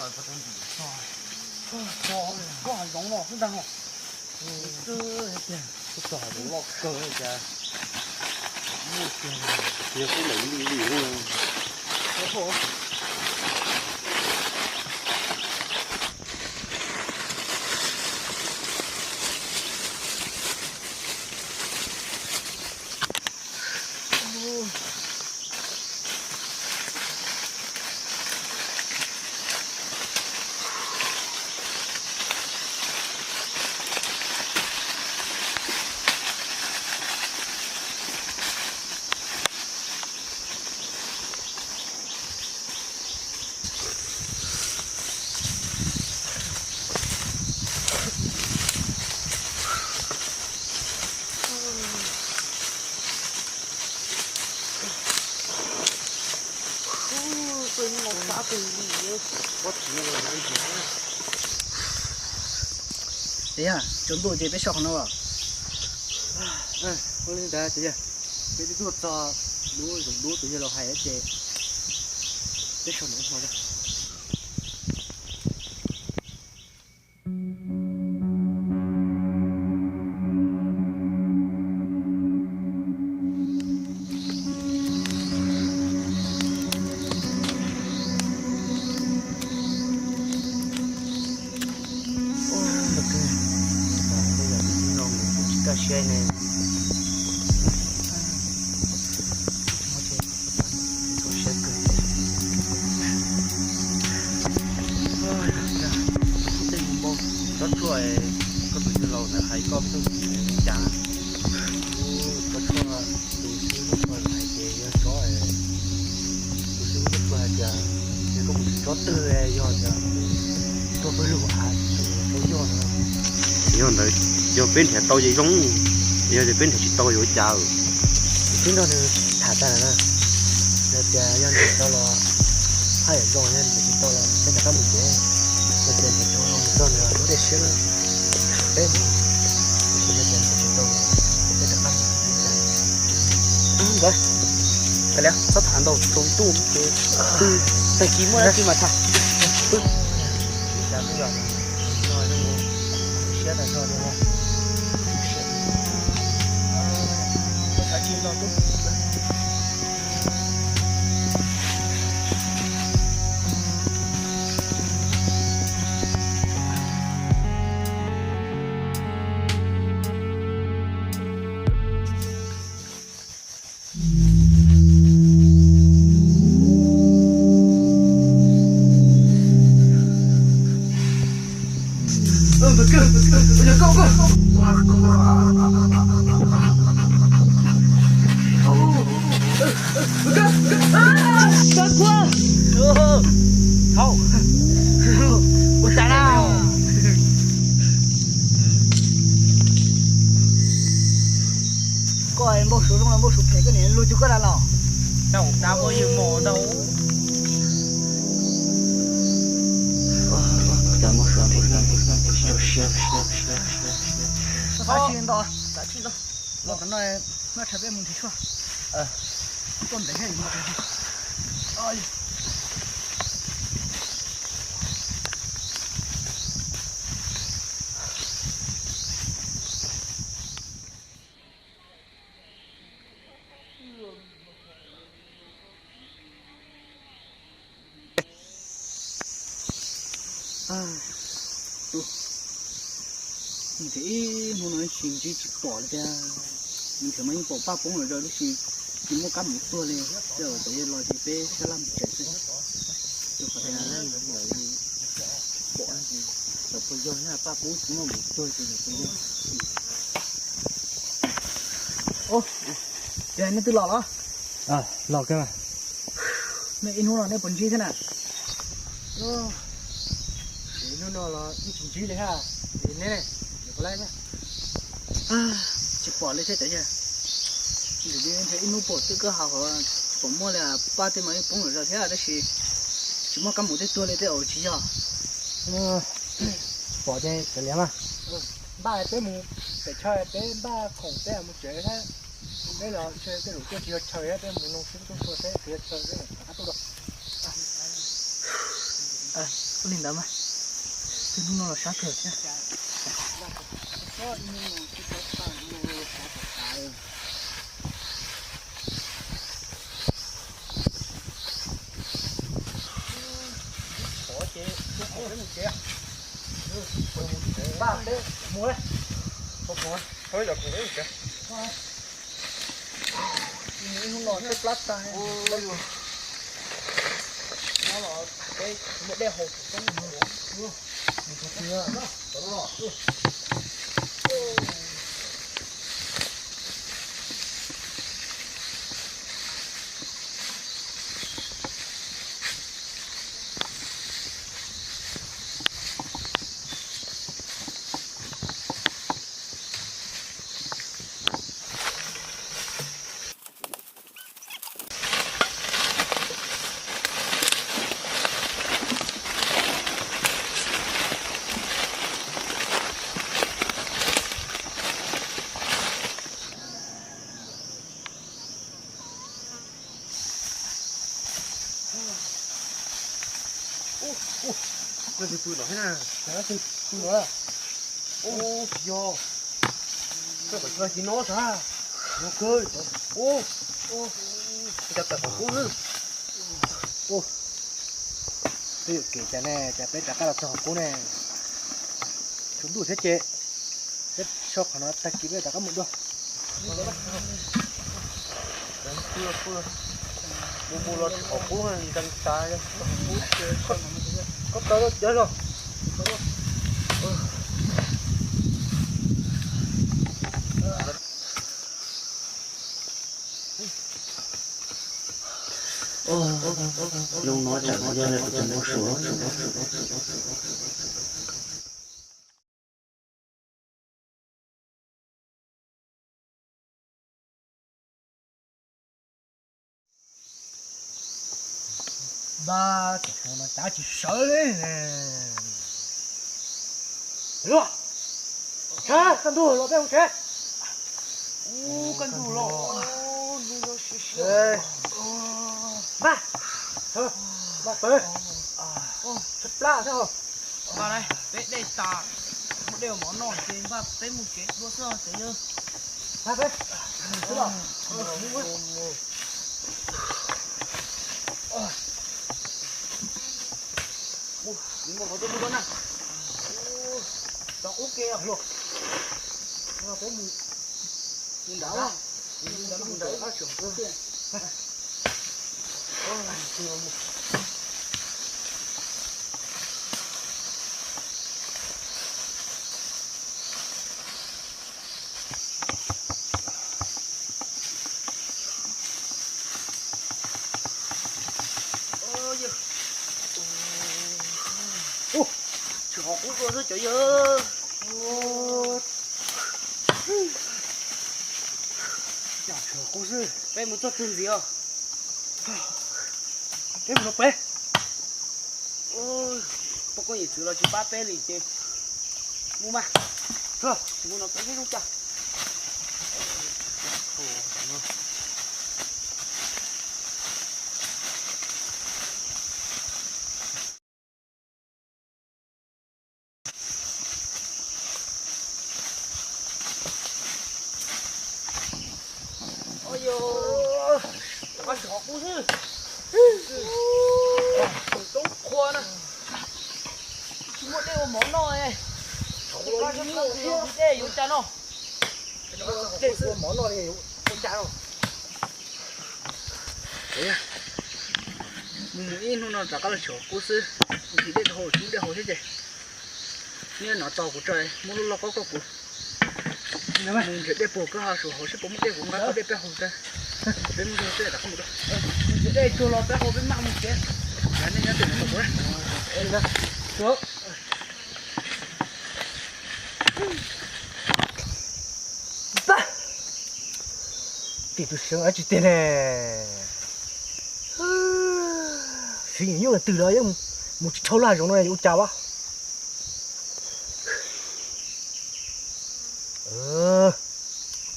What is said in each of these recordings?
Koj zoov los xwb ntag. Koj hais zoov loj kawg cas. Yog kuj lawm li li. Tias yog tsaus ntuj ces peb soj qhov no. Ua li ntawd tias yog peb twb tuaj txog lub zoov dub tus yawg laus hais ces peb soj ntawm hmo. Kaj siab ne. Txaus siab kawg. Tej npau tsob tsuag, koj tus yawg laus ntawd hais koj tuaj mus li cas? Tsob tsuag, tus xib hwb tsob tsuag hais ces yog tsob, tus xib hwb tsob tsuag hais tias yog koj mus tsis tsob twg yog tias tuaj pawg lug av tsis tau yog no. Yog ntawd, yog peb nrhiav tau ces zoo, yog tias peb nrhiav tsis tau yuav ua cas? Twb nrog nws tham tas lawm na, nws tias yog nrhiav tau los haj yam zoo, yog nrhiav tsis tau los peb rov qab mus tsev. Nws tias nrhiav tau los mus txog nws lub dej siab peb mus, tiam sis yog tias nrhiav tsis tau los peb rov qab mus tsev. Nkawd, kav liam txhob tham ntau, tsaus ntuj ces tag kis muaj dab tsi mas tham. Ib tsam twb yog no siab tas zog li. Xav tsis nto twb Koj npau suav zoo los npau suav phem, koj niam lug cuag koj na los. Tau dab muaj yeej mos ntau. Xav tsis nto, xav tsis nto. Los qhov no, noj tshav peb mus nrhiav tshuaj. Tuaj ntev thiab. Nws tseem ib hnub no tsis ntsib tsis pom li thiab. Nws tseem mas yeej pom paj poob lawm zog tab sis tsis muaj kab mus tuag li. Tej zaum thaum yawg los ces peb sab laj mus tsev xwb. Rau qhov tias pom, thaum puas yog paj poob tsis muaj mus tuag ces puas yog. Ces nej twb los los? Los kawg. Nej ib hnub no nej puas ntsib thiab na? Ib hnub no los yeej tsis ntsib li ha. Neb ne, puas laib thiab? Tsis pom li thiab cov yawg. Ntawm li nrhiav ib hnub pom twb kawg hauv, pom muaj li paj tej mas yeej poob lawm zog thiab tab sis tsis muaj kab mus tej tuag li tej zaum tsis yog. Pom ces kav liam mas. Npaj peb mus pem chaw peb npaj khoom peb mus tsev thiab. Peb los ntshe tej zaum tuaj tsis yog chaw thiab, peb mus noog xib hwb tub tsuag seb puas yog chaw peb mam rov qab tuaj dua. Li ntawd mas, hnub no los sab kawg thiab. Hnub no twb plab tag, no los peb muaj dej haus tsis txob mus. Ua, ua, koj twb pw no thiab na? Ua, yog koj kom tso ci no sav, no kawg. Ua, ua, cas tawm qhov qub xwb. Ua, twb yuam kev cas ne, cas peb rov qab los txog qhov qub ne. Tsaus ntuj thiab ces, peb so qhov no tag kis peb rov qab mus dua. Mus mus los tsis qhov qub ntees tas. Koj plaws los cawv los. Zoo no tsam no yog kuv tsis muaj suav. Npab, no cav tsis sawv li. Luaj, sab kaj ntug los peb hauv tsev. Ub, kaj ntug los. Npab, npab pawg, tshaib plab thiab. Npaj na, peb dej tas, muaj dej ua mov noj ces npaj peb mus tsev dua xwb os cov yawg. Npaj peb mus xwb los. Mus qhov twg mus no na. Tau qub ke luag. Peb mus, mus nrad, mus nrad qab tseem. Tsis qhov qub tuaj xwb cov yawg. Qub xwb, peb mus txog twg ntxiv os? Peb mus no peb. Poj koob yawm txwv los tsis pab peb li ces mus mas. Mus no peb peb lub cas. Ua, qab tsis qhov qub xwb. Toob qhua na. Tsis muaj dej ua mov noj. Dej yuav cas no. Dej ua mov noj ua cas no. Mus mus ib hnub no rov qab los tsis qhov qub xwb. Nqhis dej rau hauv, tsis muaj dej haus thiab ces. Nyob no tos kuv tso, muab lub lauj kaub koj kuv mus nrhiav dej puag koj ho suav hauv seb puas muaj dej, kuv nqa koj dej peb haus tso. Peb mus rau seb rov qab mus rau. Nrhiav dej tsuag los peb haus peb maj mus tsev. Nej nyob twj ywm tos kuv. Tim tus seev dab tsi tiag ne. Siv nyuj twg los yeej mus tsis dhau laj zoov no yuav ua cas as.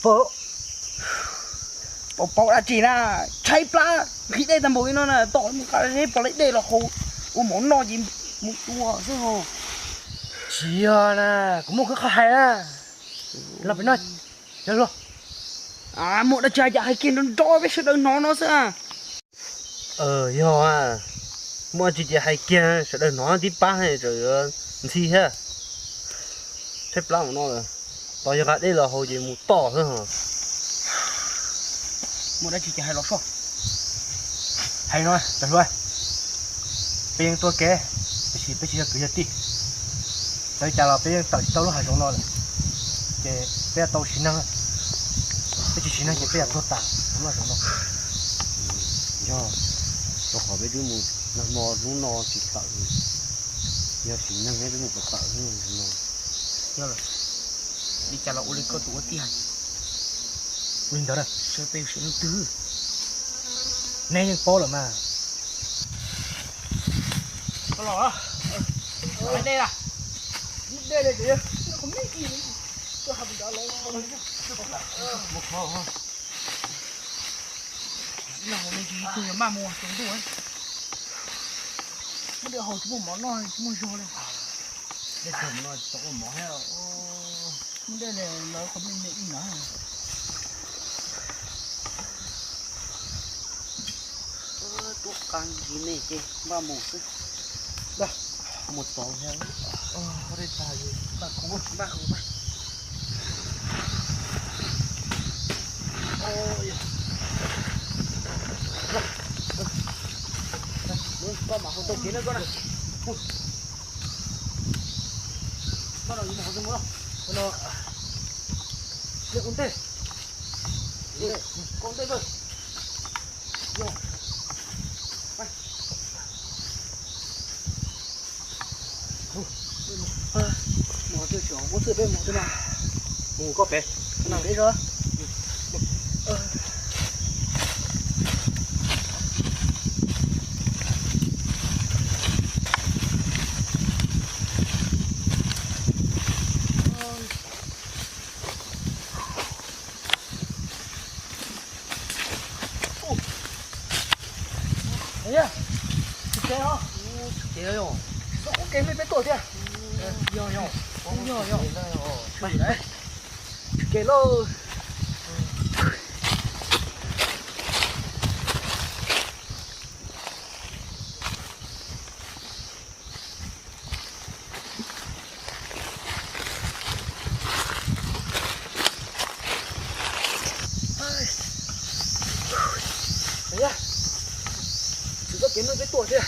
Paub, paub dab tsi na, tshaib plab, nqhis dej tag npaum li no na, tom mus qa zeb pom lej dej los haus, ua mov noj ces Mus tua xwb ho. Tsis yog na, kuv muaj qhov hais na. Los pem no, los. Muaj dab tsi hais kiag nrov nrov peb sawv daws hnov no xwb. Yog, muaj dab tsi ces hais kiag sawv daws hnov tib pab, tseem yuav ntxhi thiab. Tshaib plab mus no, tos yog qab deb los haus ces mus tom xwb. Muaj dab tsi ces hais los soj. Hais no, cov hluas, peb yeej tuaj kev, tiam sis peb tsis yog kwv yog tij. Txawm li cas los peb yeej tawm tsis tau lub hav zoov no lawm, ces peb yuav tau siv neeg. Peb tsis siv neeg ces peb yuav tuag tas lub hav zoov no. Yog, rau qhov peb twb mus nag hmo hnub no tsis tawm, yog siv neeg peb mus puas tawm no. Yog lawm, li cas los ua li koj tus ua tij hais. Ua li ntawd na, sawv pem sawv leej twg, neb yeej paub lawm mas. Koj los, dej a, dej li, ib leeg ua me ntsis ib tug yuav maj mus tsaus ntuj. Muaj dej haus tsis muaj mov noj tsis muaj zog li. Dej tag no tsis tau ua mov thiab. Muaj dej li lawv qhov me me ib na. Tuaj qab ntsis me ces npaj mus xwb. Mus tod thiab. Dej tag npaj khoom, npaj khoom. Koj mam haus tau kev na koj na. Koj no, koj no, ua ntej, ua ntej. Mus twg, muab xwb peb mus twg no. Mus koj pem, peb zov. Tsis kev os. Tsis kev os. Tsis txhob qhuab kev li peb tuaj thiab. Yog yog. Yog yog. Tsis kev lauj. Tsis txhob kev li peb tuaj thiab.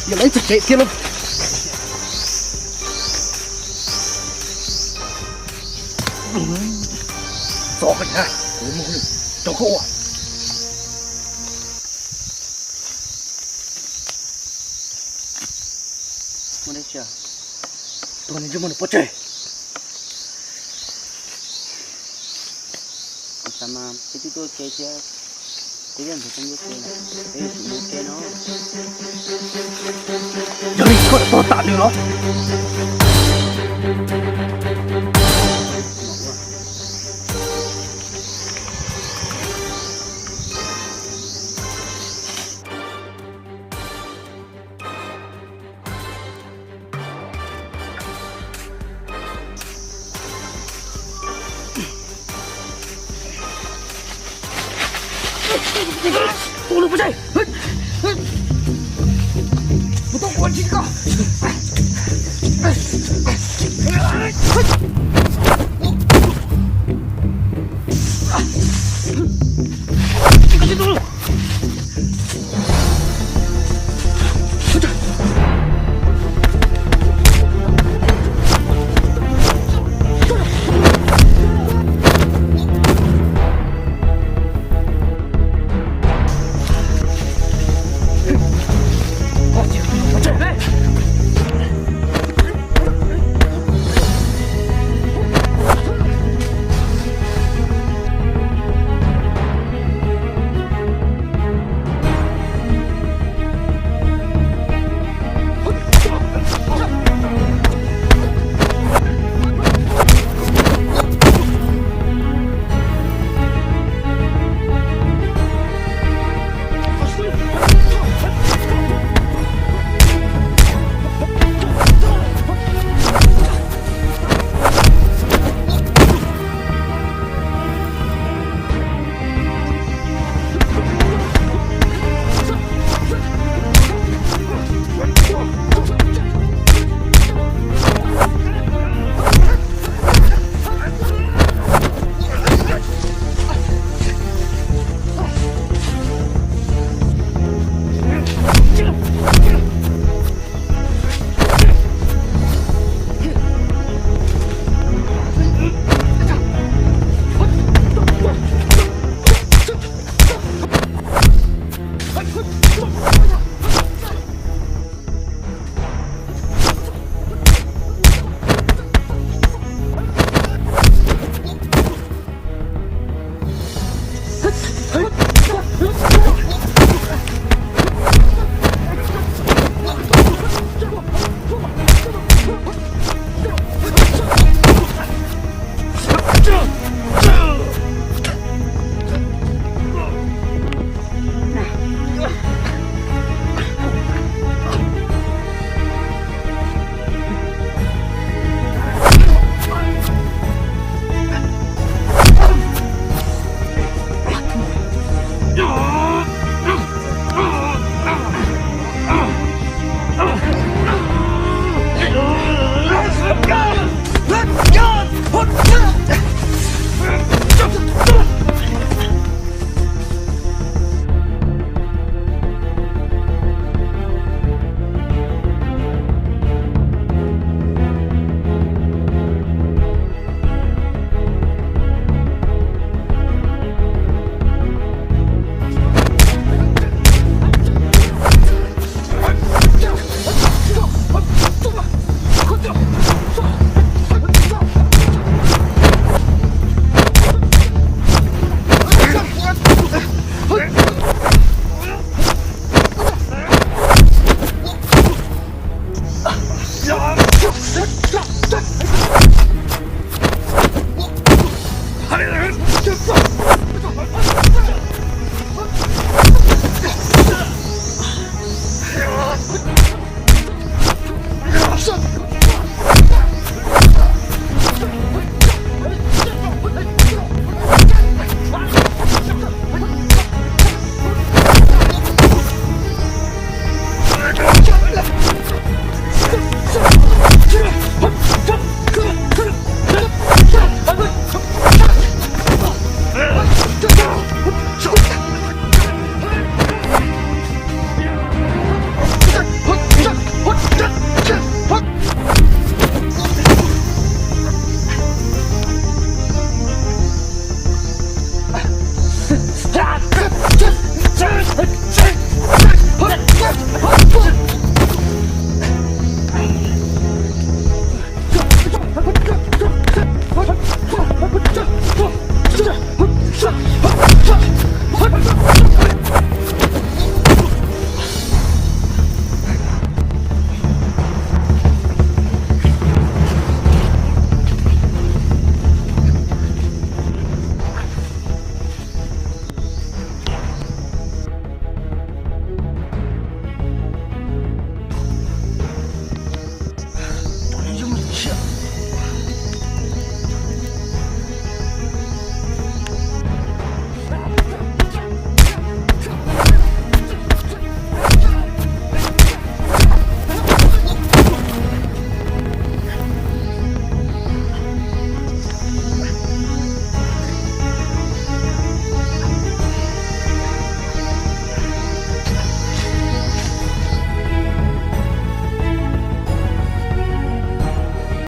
Yog lawv txog tsev thiab lauj. Txog koj thiab, kuv muab koj coj koj ua. Muaj dab tsi? Tuag nws ntsej muag nws pov tseg. Xav mas peb twb tuaj kev thiab, kuv yeej nthuav tau ncuab ke lawm, peb yuav tsum mus kev no. Yog li koj yuav tuag tam nws los? Tua lub pov tseg. Kuv tau ua tsis koj.